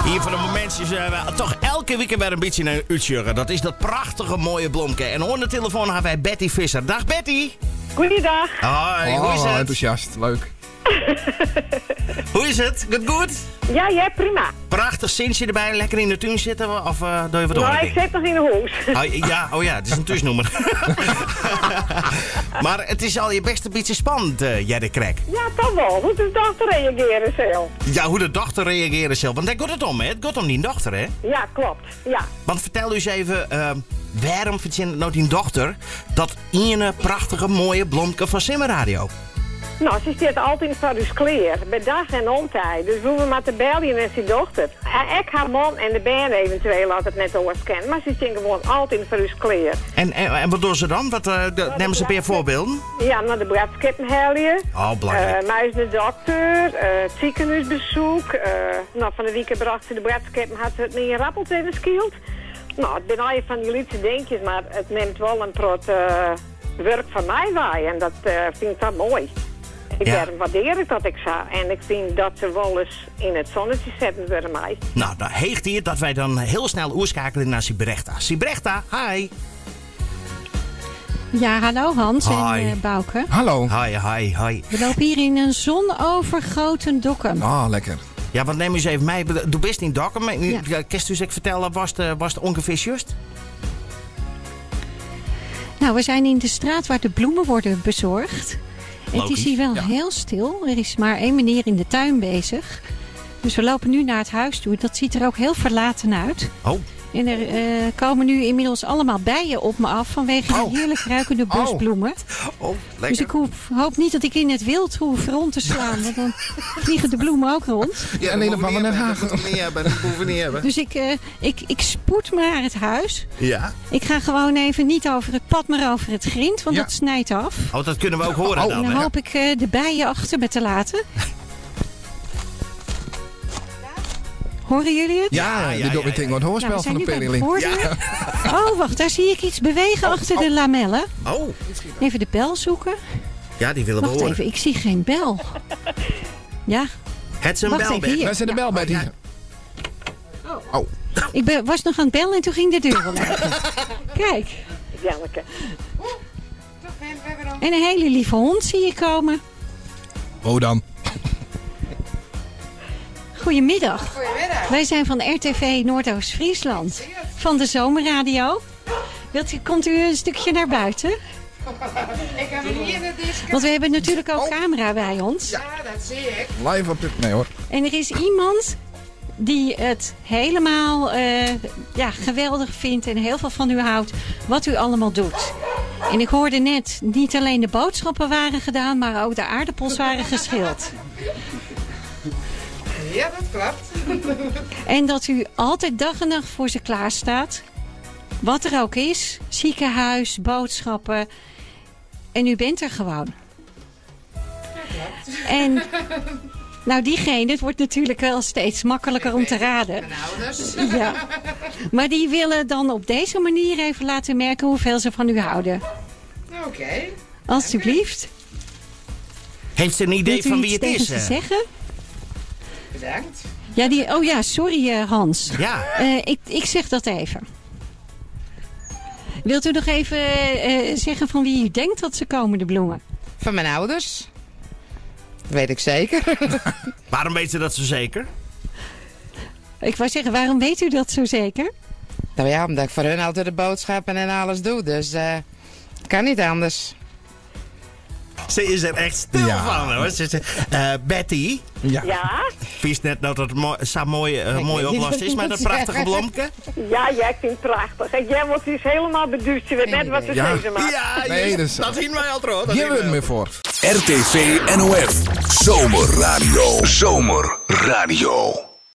Ien fan de momintsjes eh, toch elke wike wer in bytsje nei útsjogge. Dat is dat prachtige moaie blomke. En oan de telefoan ha wy Betty Visser. Dag Betty! Goeiedag. Hoi, hoe is Oh, it? enthousiast. Leuk. Hoe is it? Gaat goed? Ja, ja, prima. Prachtich sintsje derby, lekker yn de tún sitte of eh doe je wat Nou, oare ik dingen? zit nog in de hûs. Oh, ja, oh ja, het is in thúsnûmer. Mar it is al je best in bytsje spannend, eh hear ik krekt. Ja, toch wol. Hoe't de dochter reagearje sil. Ja, hoe't de dochter reagearje sil. Want dêr giet it om, hè? It giet om dyn dochter, hè? Ja, kloppet. Ja. Want fertel ús even, eh, wêrom fertsjinnet no dyn dochter dat iene prachtige moaie blomke fan Simmerradio? No, se stiet altyd foar ús klear, by dag en ûntij. Dus we hoege mar te beljen en syn docht it. Ek har man en de bern eventueel as it net oars kin. Mar se stean gewoan altyd foar ús klear. En, en, en wat dogge se dan? Wat, eh, nim ris in pear foarbylden. Ja, no de boadskippen helje. Oh, belangryk. Uh, mei ús nei de dokter, uh, it sikehûsbesyk. Uh, no, fan 'e wike brocht se de boadskippen, hat se it mei in rappelt even skyld. No, it binne allegear fan dy lytse dinkjes, mar it nimt wol in protte wurk fan my wei en dat fyn ik dan moai. Ik Ja. Dêrom wurdearje ik dat ek sa. En ik fyn dat se wolris yn it sonnetsje setten wurde mei. No, dan heech tiid dat wy dan hiel snel oerskeakelje nei Sibrechta. Sibrechta, hi! Ja, hallo Hans Hi. en eh, Bouke. Hallo. Hi, hi, hi. We lopen hier in een zonovergoten Dokkum. Ah, lekker. Ja, want nim ús even mei. Do bist yn Dokkum. Ja. Ja. Kinst ús ek fertelle watst, eh, watst ûngefear sjochst? Nou, we zijn in de straat waar de bloemen worden bezorgd. Het is Logisch, hier wel ja. heel stil. Er is maar één meneer in de tuin bezig. Dus we lopen nu naar het huis toe. Dat ziet er ook heel verlaten uit. Oh, En er eh, komen nu inmiddels allemaal bijen op me af vanwege Oh. de heerlijk ruikende bosbloemen. oh lekker. Dus ik hoop niet dat ik in het wild hoef rond te slaan. Want dan vliegen de bloemen ook rond. Ja, nee, dat mag we net Dat moeten we niet hebben. Dat moeten we niet hebben. Dus ik, eh, ik spoed me naar het huis. Ja. Ik ga gewoon even niet over het pad, maar over het grind, want Ja. dat snijdt af. Oh, dat kunnen we ook horen Oh. dan, En dan hè? hoop ik eh, de bijen achter me te laten. Horen jullie het? Ja, ja, dit doet ja, me denken aan het Nou, we hoorspel van zijn de nu bij de Pereling. voordeur. Oh, wacht, daar zie ik iets bewegen achter de lamellen. Oh, Even de bel zoeken. ja, die willen we Wacht horen. even, ik zie geen bel. Ja, Het is een Wacht bel, even, Betty. hier. Wij zijn de bel, Betty. Oh. ik ben, was nog aan het bellen en toen ging de deur al open. Kijk, Janneke. en een hele lieve hond zie ik komen. Oh dan. Goedemiddag. Goedemiddag. Wij zijn van RTV Noordoost-Friesland, van de Zomerradio. Wilt u, komt u een stukje naar buiten? Ik heb hier de disc. Want we hebben natuurlijk ook camera bij ons. Ja, dat zie ik. Live op de... Nee hoor. En er is iemand die het helemaal eh, ja, geweldig vindt en heel veel van u houdt, wat u allemaal doet. En ik hoorde net, niet alleen de boodschappen waren gedaan, maar ook de aardappels waren geschild. Ja, dat klopt. En dat u altijd dag en nacht voor ze klaar staat. Wat er ook is, ziekenhuis, boodschappen. En u bent er gewoon. En nou, diegene, het wordt natuurlijk wel steeds makkelijker om te raden. Mijn ouders. Ja. Maar die willen dan op deze manier even laten merken hoeveel ze van u houden. Oké. Alsjeblieft. Heeft ze een idee Wilt u van iets wie het tegen is? ze eh? zeggen? Bedankt. Ja, die, oh ja, sorry eh, Hans. Ja. Eh, ik zeg dat even. Wilt u nog even eh, zeggen van wie u denkt dat ze komen, de bloemen? Van mijn ouders. Dat weet ik zeker. Waarom weet ze dat zo zeker? Ik wou zeggen, waarom weet u dat zo zeker? Nou ja, omdat ik voor hun altijd de boodschappen en alles doe. Dus eh, het kan niet anders. Ze is er echt stil Ja. van, hoor. Ze is, eh, Betty, Ja. Ja? wist net dat het mooi, zo mooi, eh, Ik mooi weet niet oplost wat is ik met dat moet prachtige zeggen. blomke. Ja, jij vindt het prachtig. En jij wordt dus helemaal beduusd. Je weet net wat ze Ja. zeggen maar. Ja, Nee, juist. dus- dat zien wij al trouw. Dat Hier zien wij hebben we al. meer voor. RTV NOF. Zomerradio. Zomerradio.